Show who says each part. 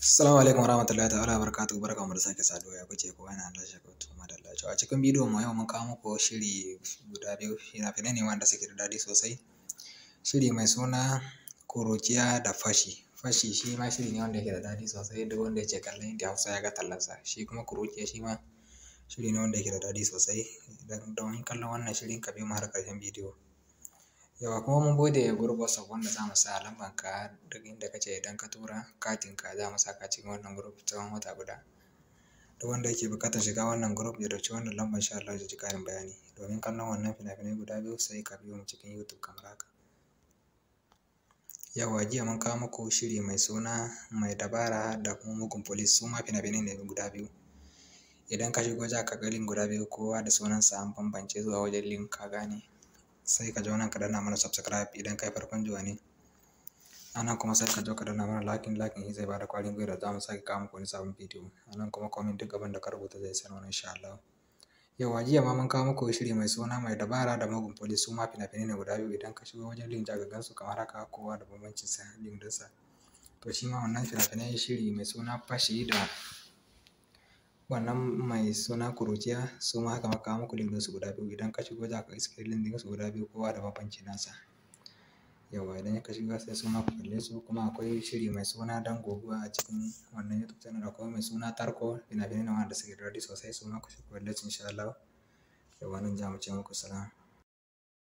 Speaker 1: Assalamu alaikum warahmatullahi ta'ala wabarakatuh. Barkanmu da sake saduwa. Ya kuke? Kowa yana lafiya ko? To madalla. To a cikin bidiyon mu yau mun kawo muku shiri guda biyu, fina-finai ne wanda suke da daɗi sosai. Shiri mai suna Ƙuruciya da Fashi. Fashi shi ma shiri ne wanda yake da daɗi sosai, duk wanda yake kallon Indiya Hausa ya ga tallansa. Shi kuma Ƙuruciya shi ma shiri ne wanda yake da daɗi sosai. Don kallon wannan shirin, ka biyo mu har ƙarshen bidiyo. Yauwa, kuma mun buɗe group WhatsApp wanda za mu sa lamban ka. Duk inda kace idan ka tura katin ka, za mu saka cikin wannan group tsawon wata guda. Duk wanda yake buƙatar shiga wannan group ya ɗauki wannan lambar, insha Allah zai ji ƙarin bayani. Domin kallon wannan fina-finai guda biyu, sai ka biyo mu cikin YouTube kamar haka. Yauwa, jiya mun kawo muku shiri mai suna Mai Dabara da kuma Mugun Police, su ma fina-finai ne guda biyu. Idan ka shigo za ka ga link guda biyu, kowa da sunansa, an bambance zuwa wajen link, ka gane. Sai ka zo nan ka danna mana subscribe idan kai farkon zuwa ne. A nan kuma sai ka zo ka danna mana liking. Liking zai bada ƙwarin gwiwa da za mu sake kawo muku wani sabon bidiyo. A nan kuma comment, duk abin da ka rubuta zai sanar mana, insha Allah. Yauwa, jiya ma mun kawo muku shiri mai suna Mai Dabara da Mugun Police, su ma fina-finai ne guda biyu. Idan ka shigo wajen link za ka gansu kamar haka, kowa da bambancin sa link ɗinsa. To shi ma wannan fina-finai, shiri mai suna Fashi da wannan mai suna Ƙuruciya, su ma haka muka kawo muku link ɗinsu guda biyu. Idan ka shigo za ka iske link ɗinsu guda biyu, kowa da bambancin nasa. Yauwa, idan ka shiga sai su ma ku kalle su. Kuma akwai shiri mai suna Dan Goguwa a cikin wannan YouTube channel, akwai mai suna Tarko, fina-finai ne wanda suke da daɗi sosai, su ma ku shiga ku kalle su, insha Allah. Yauwa, nan za mu ce muku salam.